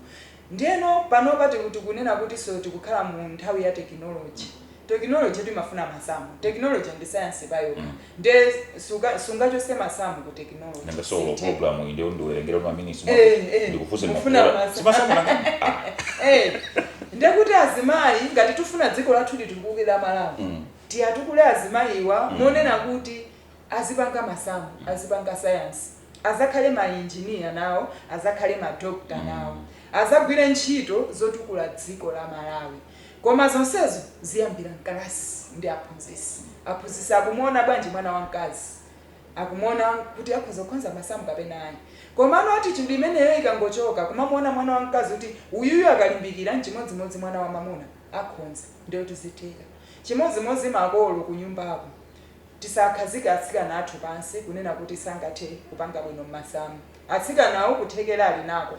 Ndiyeno panopa tikunena kuti so tikukhala mu nthawi ya technology. Technology timafuna masamu, technology ndi science payokha, ndiye sungachose masamu ku technology.
Nanga solo
Sithe.
program iyi ndiyo ndiwerengera ma minutes ndikufunse.
Mufuna masamu.
Simasamu nanga.
Eh, ndekuti azimayi, ngati tifuna dziko lathu litukuke la Malawi, tiyatukule azimayiwa monena kuti azipanga masamu, azipanga science, azakhale ma engineer nawo, azakhale ma doctor nawo, azagwire ntchito zotukula dziko la Malawi. Koma zonsezo ziyambira mkalasi ndi aphunzitsi. Aphunzitsi akumuona bwanji mwana wamkazi? Akumuona kuti akhoza kukhonza masamu kapena ayi? Komano attitude imeneyo ikangochoka, kumamuona mwana wamkazi kuti uyuyu akalimbikira nchimodzimodzi mwana wa mamuna akhonza, ndiyo tizitheka. Chimodzimodzi makolo kunyumbako, tisakhazike atsikana athu pansi kunena kuti sangathe kupanga bwino mmasamu. Atsikanawo kuthekera ali nako.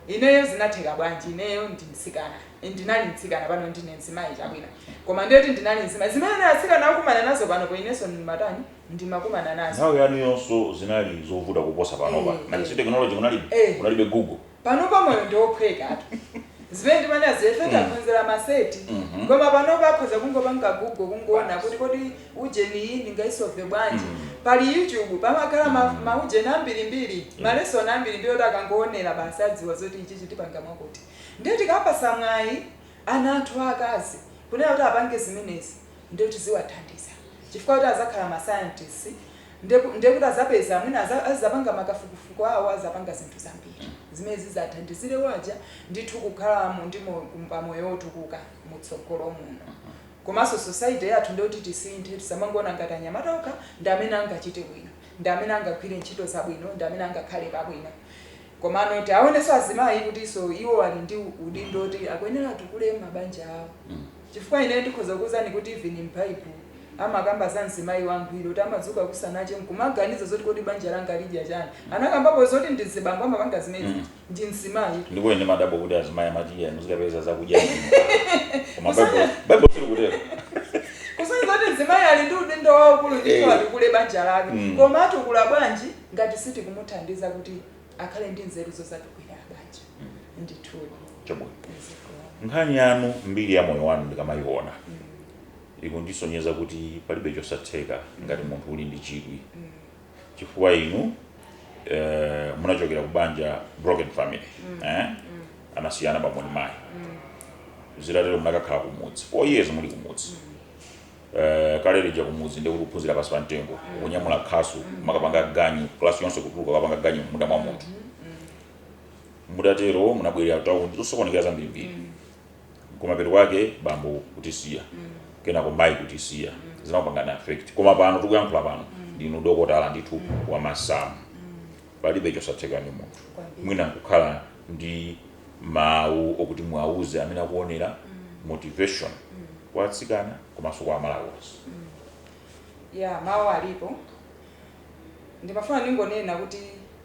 Ineyo zinatheka bwanji? Ineyo ndi mtsikana, ndinali mtsikana, pano ndine mzimayi, chabwino, koma ndiyoti ndinali mzimayi, zimene atsikana akumana nazo pano po inenso ndimatani, ndimakumana nazo.
Nthawi yanu yonso zinali zovuta kuposa panopa. Nanga si technology kunalibe? Kunalibe Google.
Panopa moyo ndiophwekatu. Zimene ndimanena zife taphunzira ma set, koma panopa akhoza kungopanga Google, kungoona kuti kodi ujeni iyi ndingaisolve bwanji. Pali YouTube, pamakhala maujeni ambirimbiri, ma lesson ambirimbiri oti akangoonera basi adziwa zoti ichi chitipanga mwakuti. Ndiye tikapasa mwayi ana athu akazi kunena kuti apange zimenezi, ndiye kuti ziwathandiza, chifukwa kuti azakhala ma scientists, ndiye kuti azapeza mwina azapanga makafukufuku awo, azapanga zinthu zambiri zimene zizathandizire waja ndithu kukhala ndi pamoyo wotukuka mutsogolo muno. Komanso society yathu ndiyoti tisinthe, tisamangoona ngati anyamata okha ndi amene angachite bwino, ndi amene angagwire ntchito zabwino, ndi amene angakhale pabwino. Komano tiaonenso azimayi kuti so iwo ali ndi udindo kuti akuyenera atukule mabanja awo, chifukwa ine ndikhoza kuwuzani kuti even m'Bible amakamba za mzimayi wangwiro kuti amadzuka kusanache nkumaganiza zoti kodi banja langa lidya chani. Anakambapo zoti ndi zibambo amapanga zimenezi, ndi mzimayi.
Ndipo ine madabo kuti azimayi amati iya muzikapeza zakudya inu, koma Bible sili kutero.
Kusonyeza kuti mzimayi ali ndi udindo waukulu ndithu atukule banja lake. Koma atukula bwanji ngati sitikumuthandiza kuti akhale ndi nzeru zozatukulira banja? Ndithudi.
Chabwino.
Ziko.
Nkhani yanu, mbiri ya moyo wanu ndikamayiona, ikundisonyeza kuti palibe chosatheka ngati munthu uli ndi chidwi, chifukwa inu munachokera ku banja, broken family, eh? Anasiyana bambo ndi mayi. Zitatero munakakhala kumudzi 4 years muli kumudzi. Kale lija kumudzi ndikuti kuphunzira pasi pa mtengo, kunyamula khasu, makapanga ganyu, klasi yonse kutuluka kapanga ganyu munda mwa munthu. Mutatero munabwerera tawuni, zosokonekera zambirimbiri. Kumapeto kwake bambo kutisiya, kenako mayi kutisiya, zinakupangani affect. Koma pano tikuyankhula pano ndinu dokotala ndithu wa masamu. Palibe chosatheka ndi munthu.
Kwambiri.
Mwina nkukhala ndi mawu okuti mwauze amene akuonera, motivation kwa atsikana komanso kwa Amalawi onse.
Ya, mawu alipo. Ndimafuna ndingonena kuti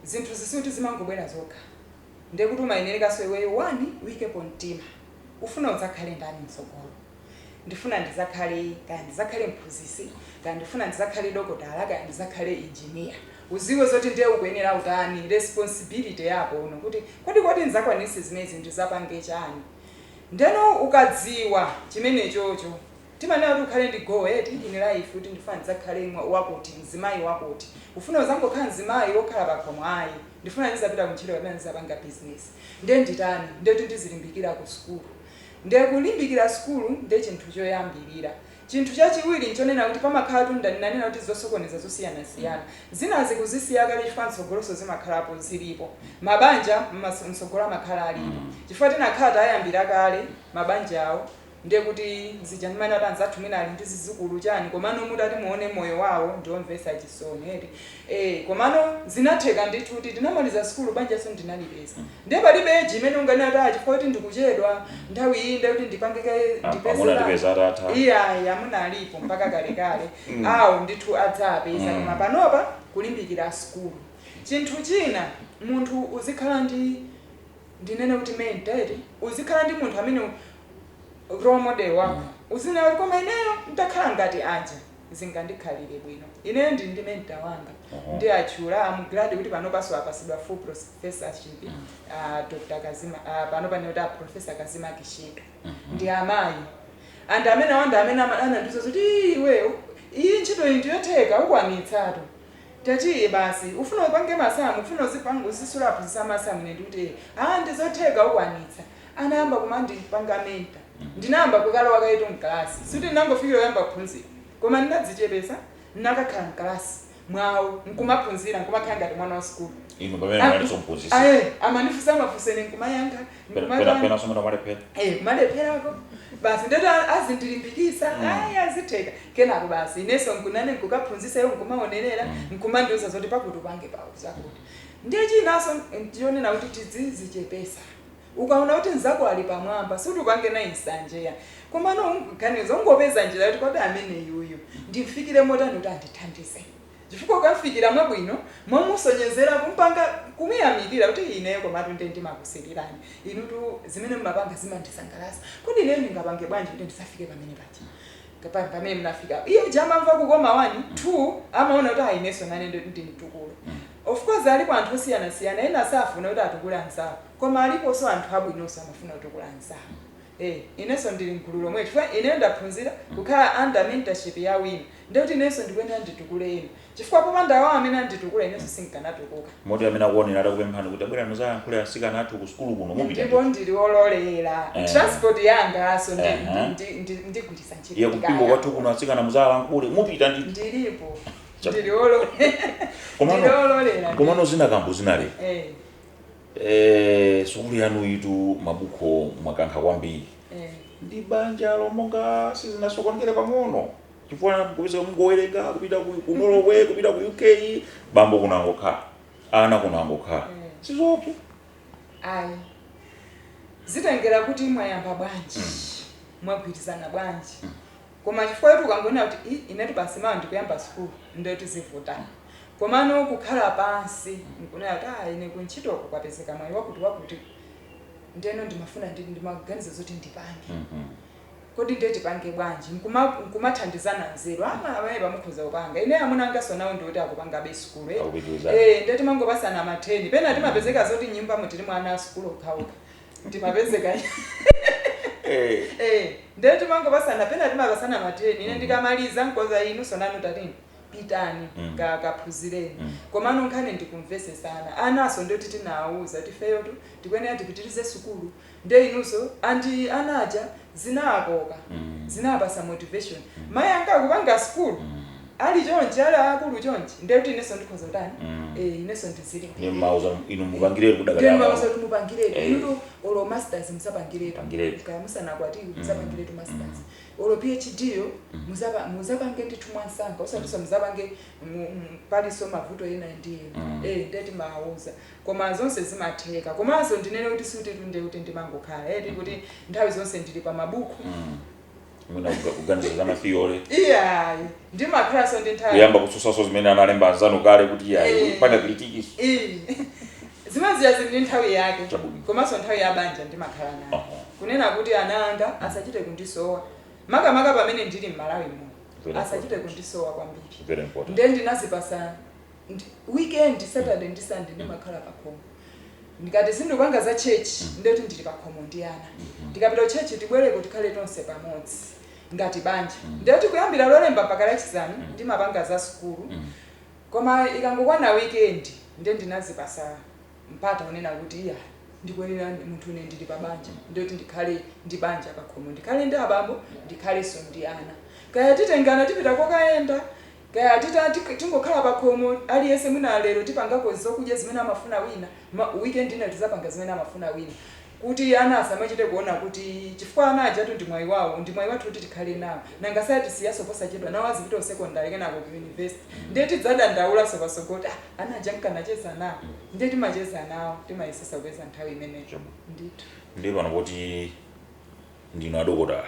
zinthu zisuti zimangobwera zokha, ndekuti umayenerekaso iweyo wani uyikepo mtima. Ufuna udzakhale ndani mtsogolo? Ndifuna ndizakhale, kaya ndizakhale mphunzisi, kaya ndifuna ndizakhale dokotala, kaya ndizakhale engineer. Uziwe zoti ndiye ukuyenera utani, responsibility yako uno kuti kodi ndizakwanise zimezi, ndizapange chani? Ndeno ukadziwa chimene chocho, timanena kuti ukhale ndi goal eti in life, kuti ndifuna ndidzakhale wakuti, mzimayi wakuti. Ufuna uzangokhala mzimayi wokhala pakhomo? Ayi, ndifuna ndizapita kuntchito kapena ndizapanga business. Ndiye nditani? Ndeti ndizilimbikira ku sukulu. Ndiye kulimbikira sukulu ndiye chinthu choyambirira. Chinthu chachiwiri nchonena kuti pamakhala tundanenanena kuti zosokoneza zosiyanasiyana zinazi kuzisiya kale, chifukwa mtsogoloso zimakhalapo zilipo. Mabanja mtsogolo amakhala alipo, chifukwa tinakhala tayambira kale mabanja awo. Ndiye kuti zija ndimene ati anzathu mwina ali ndi zizukulu chani, komano mutati muone moyo wawo ndiomvetsa chisoni eti. Komano zinatheka ndithu kuti tinamaliza sukulu, banjaso ndinalipeza. Ndiye palibe age imene unganena kuti, "Ah, chifukwa kuti ndikuchedwa nthawi iyi, ndiye kuti ndipange kaye ndipeze
Amuna
banja."
ndipeza atatha.
Iyayi, amuna alipo mpaka kalekale. Awo ndithu adzapeza. Koma panopa kulimbikira sukulu. Chinthu china, munthu uzikhala ndi, ndinene kuti mentor eti, uzikhala ndi munthu amene role model wako. Uzinena kuti, "Koma ineyo ndakhala ngati anja, zingandikhalire bwino." Ineyo ndili ndi mentor wanga. Ndi atchula, I'm glad kuti panopanso apasidwa full professorship, Dr. Kazima, pano pane kuti a Professor Kazima Kishito. Ndi amayi and amene awanda amene anandiuza kuti, "Iwe, iyi ntchito iyi ndiyotheka, ukwanitsatu. Tatiye basi, ufuna upange masamu, ufuna uzipanga uzisula aphunzitsa masamu." Ine ndikuti, "Ah, ndizotheka, ukwanitsa." Anayamba kumandipanga mentor. Ndinayamba kukalowa kaito mkalasi, sikuti ndinangofikira kuyamba kuphunzira, koma ndinadzichepesa, ndinakakhala mkalasi mwawo nkumaphunzira, nkumakhala ngati mwana wa sukulu.
Inu pamene munalinso mphunzitsi?
Aye, amandifunsa mafunso, ine nkumayankha. Nkumatani.
Pena somena malephera?
Eh, kumalepherako basi, ndeti azindilimbikisa, ayi, azitheka. Kenako basi inenso nkunane nkukaphunzisa, iwo nkumaonerera, nkumandiuza zoti pakuti upange pawo zakuti. Ndiye chinanso ndionena kuti tidzizichepesa. Ukaona kuti nzako ali pamwamba, sikuti upange naye nsanjeya, komano unganiza, ungopeza njira yoti, kodi amene yuyu ndimfikire motani kuti andithandize? Chifukwa ukamfikira mwabwino, mwamusonyezera, kumpanga, kumuyamikira kuti, "Ineyo komatu ndiye ndimakusilirani inutu, zimene mumapanga zimandisangalatsa. Kodi ineyo ndingapange bwanji kuti ndisafike pamene paja, pamene munafika?" Iye jamamva kukoma, one, two, amaona kuti ayi, inenso nane ndimtukule. Of course alipo anthu osiyanasiyana, ena safuna kuti atukule anzawo, koma aliponso anthu abwinonso amafuna kutukula anzawo. Inenso ndili mgulu lomwe, chifukwa ineyo ndaphunzira kukhala under mentorship ya wina, ndekuti inenso ndikuyenera nditukule ena, chifukwa popanda awo amene anditukula, inenso sinkanatukuka.
Moti amene akuonera atakupemphani kuti abwera muzayankhule asikana athu ku sukulu kuno, mupita?
Ndipo ndili ololera. Transport yangaso ndigwiritsa ntchito.
Iye kumpingo
ndikaya.
kwathu kuno atsikana muzalankhule, mupita ndithu?
Ndilipo, ndili ololera.
Komano zina kambo zinaleka. Sukulu yanu itu mabuku mwakankha kwambiri. Ndi banja lomonga sizinasokonekere pang'ono, chifukwa kupeza mungowerenga kupita ku Norway, kupita ku UK, bambo kunangokhala, ana kunangokhala, sizopsa?
Ayi, zitengera kuti mwayamba bwanji, mwagwirizana bwanji. Koma chifukwa kuti ukangonena kuti, "Inetu basi mawa ndikuyamba sukulu," ndeti zivutana. Komano kukhala pansi nkunena kuti, "Ah, ine kuntchitoko kwapezeka mwayi wakuti wakuti, ndeno ndimafuna ndimaganiza zoti ndipange. Kodi ndiye tipange bwanji?" Nkumathandizana nzeru. Ama amene pamukhoza kupanga, ine amuna angaso nawo ndikuti akupangabe sukulu, eh.
Akupitiriza.
Eh, ndiye timangopasana matheni. Pena timapezeka zoti nyumba mutili mwana a sukulu okhaokha, timapezeka. Eh, ndiye timangopasana, pena timapasana ma turn. Ine ndikamaliza nkoza, inu sonanu tatini, pitani kaphunzireni. Komano nkhani ndikumvesesana. Anaso ndoti tinawuza tifeyotu tikuyenera tipitirize sukulu, nde inunso andi anaja zinakoka, zinapasa motivation. Mayi anga akupanga sukulu ali chonchi, ali akulu chonchi, ndekuti inenso ndikhoza kutani? Eh, inenso ndizili.
Ni mauza inu mupangireni
Ndiye
kudakala.
mauza kuti mupangiretu. Inutu olo masters musapangiretu.
Pangiretu.
Kaya musanakwatiwe, musapangiretu masters olo PhD yo, muzapange ndithu mwansanga, usatinso muzapange paliso mavuto ena ndi ena. Eh, ndeti mawuza, koma zonse zimatheka. Komanso ndinene kuti suti tunde kuti ndimangokhala eti kuti nthawi zonse ndili pa mabuku.
Mwina kuganiza za ma theory.
Iyayi, ndimakhalanso ndi nthawi
Kuyamba kutsutsanso zimene analemba anzanu kale kuti yayi, panga critiques.
Zimaziya zili ndi nthawi yake.
Chabwino.
Komanso nthawi ya banja ndimakhala nayo. Kunena kuti ana anga asachite kundisowa, makamaka pamene ndili m'Malawi muno.
Very
Asachite
important.
kundisowa kwambiri.
Very important.
Nde ndinazipasa weekend, Saturday ndi Sunday, ndimakhala pakhomo. Ndikati sindikupanga za church, ndeti ndili pakhomo ndi ana. Ndikapita church, tibwereko, tikhale tonse pamodzi ngati banja. Ndeti kuyambira Lolemba mpaka Lachisanu ndimapanga za sukulu, koma ikangokwana weekend, nde ndinazipasa mpata unena kuti iya, ndikuyenera munthu une ndili pa banja, ndiyoti ndikhale ndi banja pakhomo, ndikhale ndi abambo, ndikhalenso ndi ana. Kaya titengana tipita kokayenda, kaya tingokhala pakhomo, aliyense mwina lero tipangako zokudya zimene amafuna wina, weekend ina tizapanga zimene amafuna wina, kuti ana asamachite kuona kuti, chifukwa ana ajatu ndi mwayi wawo, ndi mwayi wathu kuti tikhale nawo. Nanga sayatisiyaso posachedwa, nawo azipita ku secondary, kenako ku university, ndiye tidzadandaulaso pasogolo, ah, ana aja nkanacheza nawo. Ndiye timacheza nawo, timayesesa kupeza nthawi imeneyo.
Chabwino.
Ndithu.
Ndiye pano poti ndinu adokotala,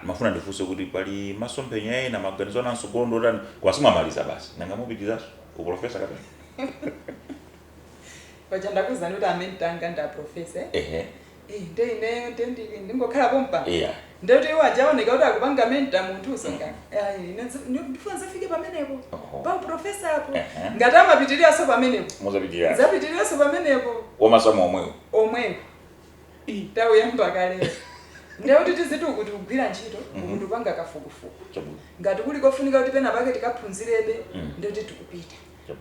mafuna ndifunse kuti pali masomphenya ena, maganizo ena amsogolo ndotani? Koma simwamaliza basi, nanga mupitirizaso uprofesa kapena?
Paja ndakuwuzani kuti a mentor anga ndi a professor.
Ehe.
Eh, nde ineyo nde ndingokhalapo mpano. Ndekuti iwo ajaoneka kuti akupanga mentor munthu usonga, ayi, ine ndifuna zafike pamenepo pa professor apo. Ngati amapitiriranso pamenepo,
Muzapitirira.
Zapitiriranso pamenepo.
Wamasamu omwewo?
Omwewo, tawuyamba kalero. Ndekuti tiziti ukuti kugwira ntchito, ukuti upanga kafukufuku. Ngati kuli kofunika kuti pena pake tikaphunzirebe, ndekuti tikupita.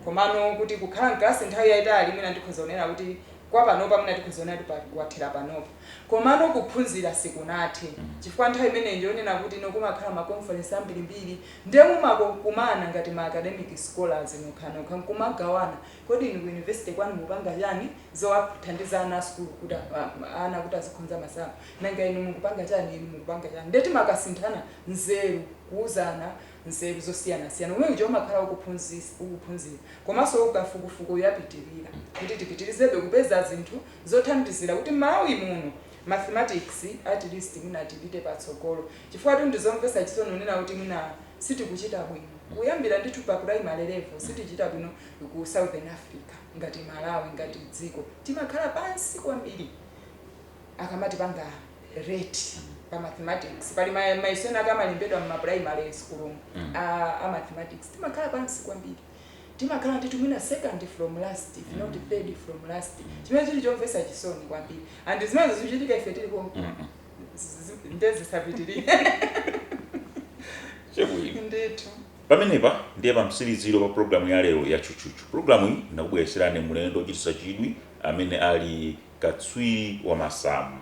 Komano kuti kukhala mkalasi nthawi yayitali, mwina ndikhoza kunena kuti kwa panopa, mwina tikhoza kunena kuti kwathera panopa. Komano kuphunzira sikunathe, chifukwa nthawi imeneyi ndionena kuti ino kumakhala ma conference ambirimbiri, ndiye mumakumana ngati ma academic scholars nokhanokha nkumagawana: kodi inu ku university kwanu mupanga chani zowathandiza ana a sukulu kuti ana kuti azikhonza masamu? Nanga inu mukupanga chani? Inu mukupanga chani? Ndiye timakasinthana nzeru, kuuzana nzeru zosiyanasiyana. Umene uja umakhala ukuphunzira, komanso ukafukufuku yapitirira kuti tipitirizebe kupeza zinthu zothandizira kuti Malawi muno mathematics at least mwina tipite patsogolo, chifukwa tu ndizomvetsa chisoni unena kuti mwina sitikuchita bwino kuyambira ndithu pa primary level, sitichita bwino ku Southern Africa. Ngati Malawi, ngati dziko, timakhala pansi kwambiri akamatipanga rate pa mathematics. Pali mayeso ena akamalembedwa mma primary school a mathematics, timakhala pansi kwambiri, timakhala ndithu mwina second from last, if not third from last, chimene chili chomvetsa chisoni kwambiri. And zimenezo zikuchitika ife tilipo, ndezisapitirire.
Chabwino.
Ndithu.
Pamenepa ndiye pamtsiriziro pa programu ya lero ya Tchutchutchu. Programu iyi ndakubweretserani mlendo ochititsa chidwi amene ali katswiri wa masamu,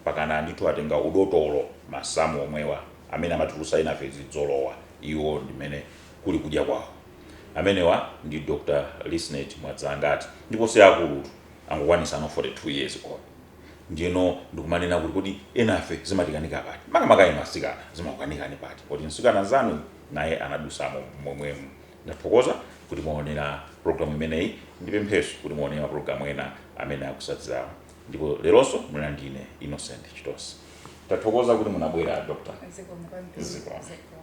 mpakana ndithu atenga udotolo masamu omwewa amene amatulutsa inafe zidzolowa, iwo ndimene kuli kudya kwawo. Amenewa ndi Dr Lisnet Mwadzangati, ndipo si akulutu, angokwanisa ano 42 years old. Ndiyeno ndikumanena kuti kodi enafe zimatikanika pati? Makamaka inu asikana, zimakukanikani pati? Kodi msikana zanu naye anadusamo momwemo? Ndathokoza kuti mwaonera programu imeneyi. Ndipempheso kuti muonere mapulogalamu ena amene akusadzirawo. Ndipo leronso muli ndine Innocent Chitosi. Tathokoza kuti munabwera, Dr.
Zikomo kwambiri.
Zikomo.
Zikomo.